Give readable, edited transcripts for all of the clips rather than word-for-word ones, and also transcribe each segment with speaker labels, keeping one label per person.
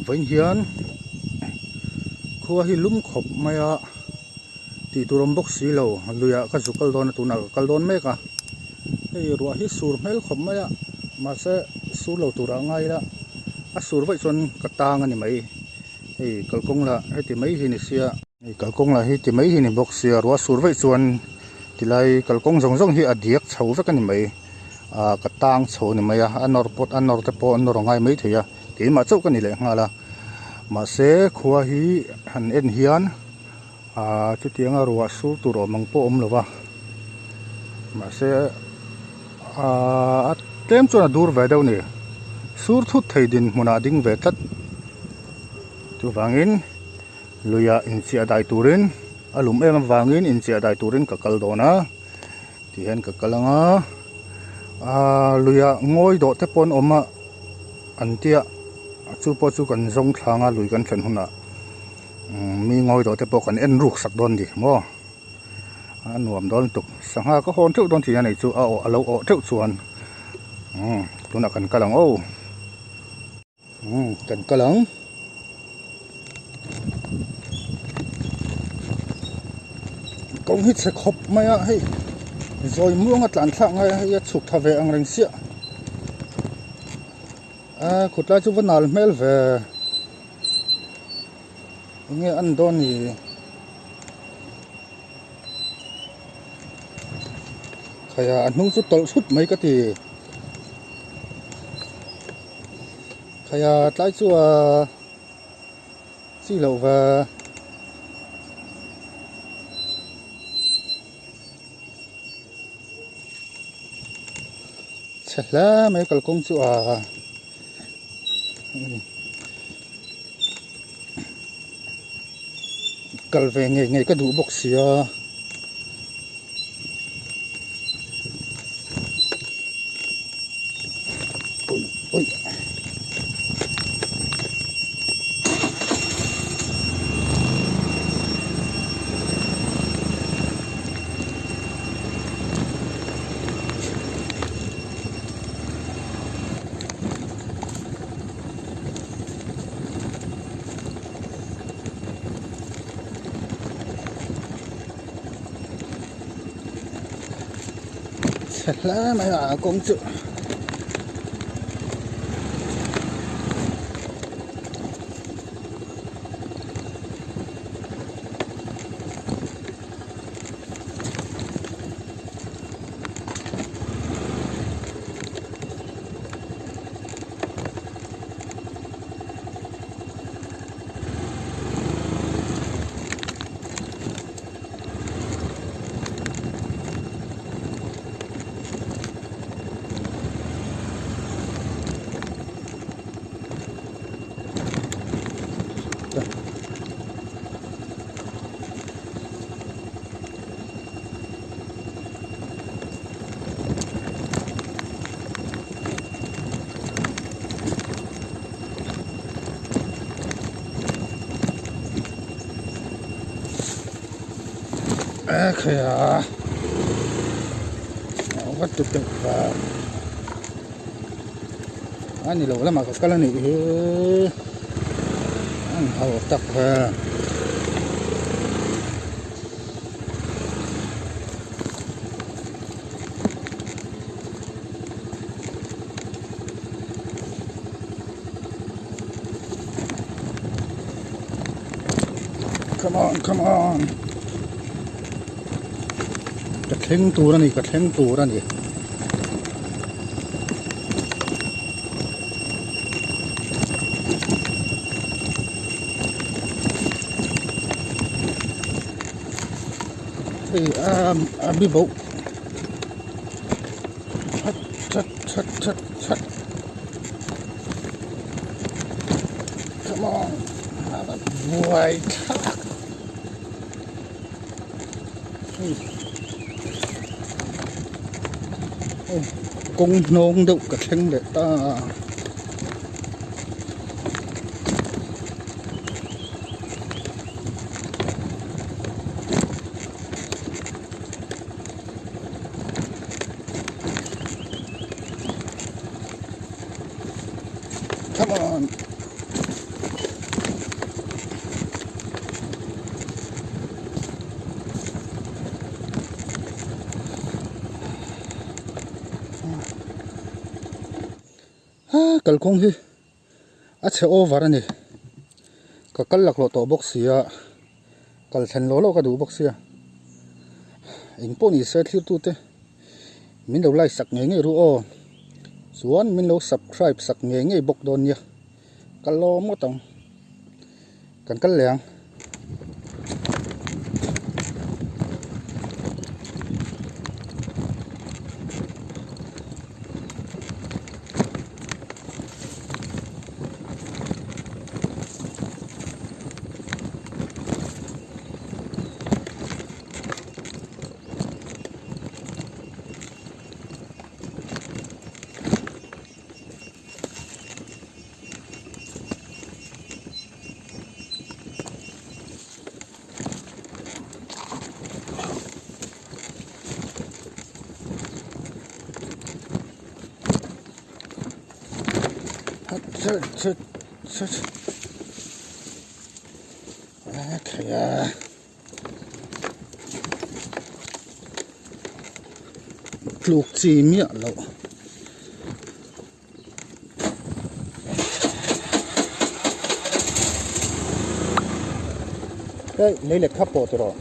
Speaker 1: Vawiin hian khua hi lum khawp mai a tih tur awm bawk si lo luiah ka zu kal dawn a tunah ka kal dawn mek a hei ruah hi sur hmel khawp mai a mahse sur lo turah a ngai ila a sur vaih chuan ka tang a ni mai hei kalkawng lah heti mai hi ni sia. Hei kalkawng lah hi ti mai hi ni bawk sia ruah sur vaih chuan tilai kalkawng zawng zawng hi a diak chho vek a ni mai ah ka tang chho a ni mai a a nawr pawt a nawr te pawh a nawr a ngai mai thei a keimah chauh ka ni leh nghal a mahse khua hi han en hian ah chutianga ruah sur tur awm ang pawh a awm lo va mahse ah a tlem chuan a dur ve deuh a ni sur thut thei dinhmunah a ding ve tlat chuvangin. Luiah inchiah dai turin a lum em avangin inchiah dai turin ka kal dawn a tihian ka kal ang a aaa luiah ngawi dawh te pawh an awm a an tia chu pawh chu kan zawng thlang a lui kan thlen hunah umm mi ngawi dawh te pawh kan en ruk sak dawn a ni maw a nuam dawn lutuk sangha ka hawn teuh dawn tih a nei chu a awh a lo awh teuh chuan umm tunah kan kal ang aw. Umm kan kal ang. Kawng hi chhe khawp mai a hei zawi muang a tlan thlak ngai a hei a chhuk tha ve ang reng siah a khutlai chu va nal hmel ve enge an dawn ni khaia a hnung chu tawlh hrut mai ka ti. Khaia tlai chu a chi loh va. Chhe hle mai kalkawng chu a kal ve ngei ngei ka duh bawk sia. Chhe hle mai a kawng chu. A khaia va tu teuh va a ni lo lamah ka kal a nih hi an hau tak ve. Come on, come on. Ka thleng tur a ni, ka thleng tur a ni. Hei a a mi boh. That that that that that. Come on. Buai thlak. Kawng hnawng deuh ka thleng leh ta. Come on. Kalkawng hi a chhe over a ni. Ka kal laklawh tawh bawk si a, kal thlen lawh lawh ka duh bawk sia. Eng pawh ni se thlirtute min lo like sak ngei ngei ru aw. Chuan min lo subscribe sak ngei ngei bawk dawn nia. Ka lawm ngawt ang. Kan kal leh ang. Tluk chi miah loh. Hei lei let kha pawh tiraw.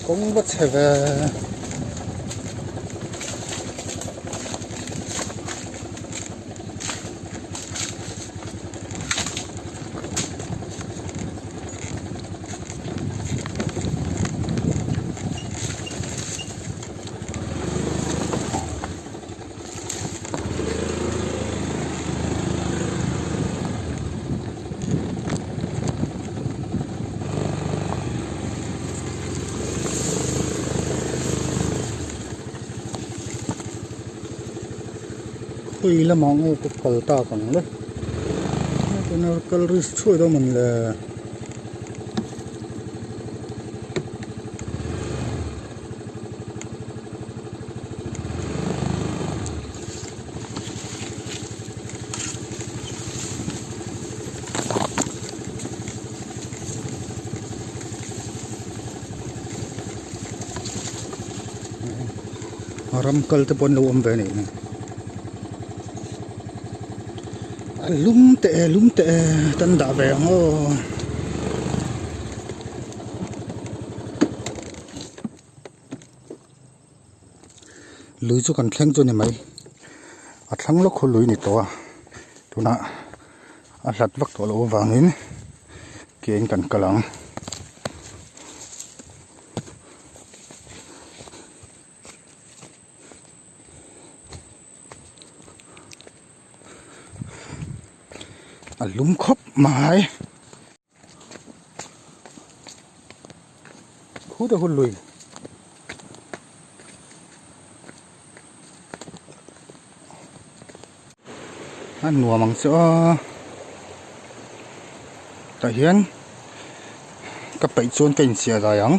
Speaker 1: Kawng va chhe ve. Khawi lamah nge ka kal tak ang le tuna kal risk thuai dawn ang le. Ram kal te pawh an lo awm ve a nih hi a lum teh e lum teh e kan dah ve ang aw. Lui chu kan thleng chu a ni mai a thlang lawk khu lui a ni tawh a tunah a hlat vak tawh loh avangin kein kan kal ang. A lum khawp mai. Khu te hun lui. A nuam ang chu aw. Tah hian ka peih chuan ka inchhiar dai ang.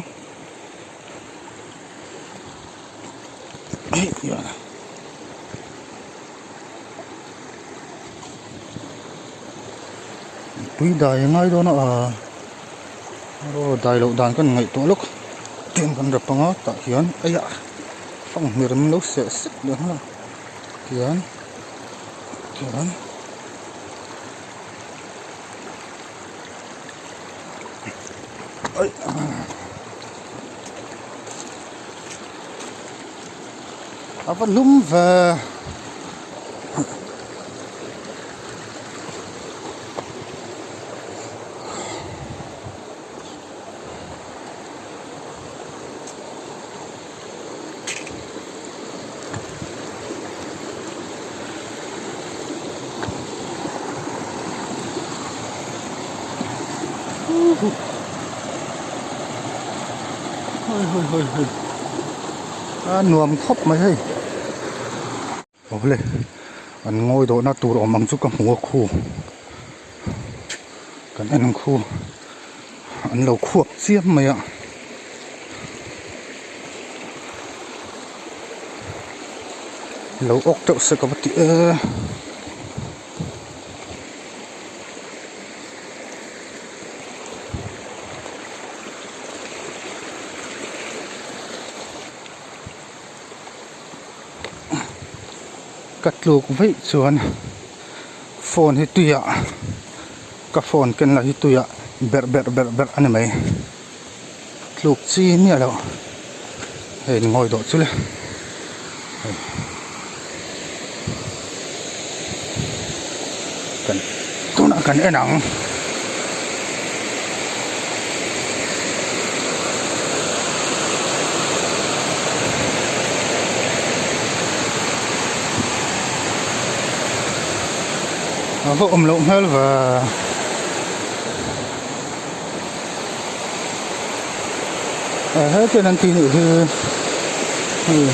Speaker 1: Tui dai a ngai dawn a aw dai loh dan kan ngaihtuah lawk tin kan rap anga tah hian eiah fanghmir min lo seh sek leh nghal a tihian tihian a va lum ve. Hoi hoi hoi hoi. A nuam khawp mai hei. Awle an ngawi dawhna tur awm ang chu ka hmu a khu kan en ang khu an lo khuap chiam mai a. Lo awk deuh se ka va ti e. Ka tluk vaih chuan phone hi tuiah ka phone ken lah hi tuiah berh berh berh berh a ni mai tluk chi miah loh hei in ngawi dawh chu le hei kan tunah kan en ang. A va awm loh hmel ve. He ten an tih nih hi hei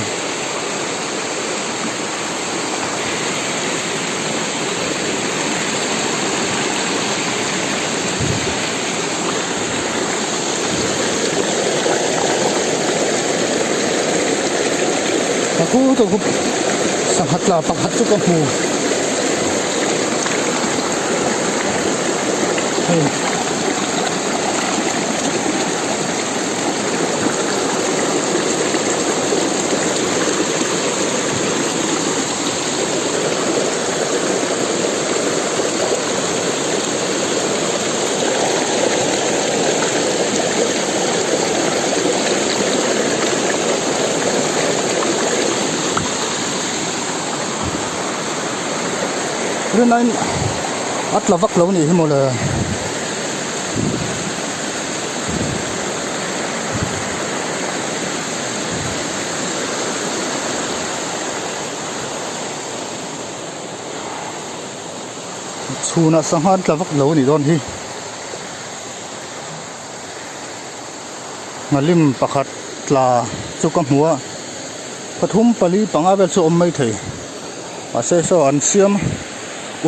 Speaker 1: a khu te khu sangha tla pakhat chu ka hmu hei. Rinaiin a tla vak lo nih hi mawle. Chhunah sangha an tla vak lo anih dawn hi. Nghalim pakhat tla chu ka hmu a, pathum pali panga vel chu a awm maithei. Mahse saw an siam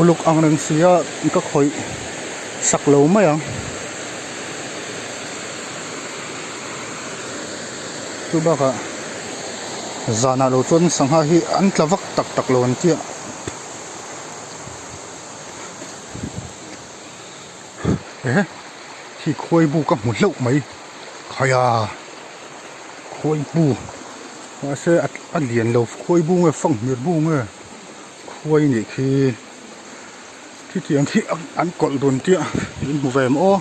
Speaker 1: uluk ang reng si a ka khawih sak lo mai ang. Chu bakah zanah lo chuan sangha hi an tla vak tak tak lo an tia. Ehe khi khuai bu ka hmu hlauh mai khaia khuai bu mahse a lian lo khuai bu nge fanghmir bu nge khuai nih khi khitiang khi an kawlh dun chiah in hmu ve maw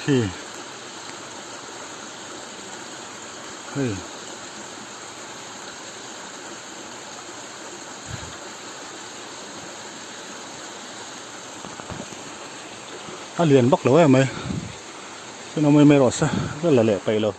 Speaker 1: khi hei. A lian vak lo em mai chuan awm em erawh se ka la leh peih lo.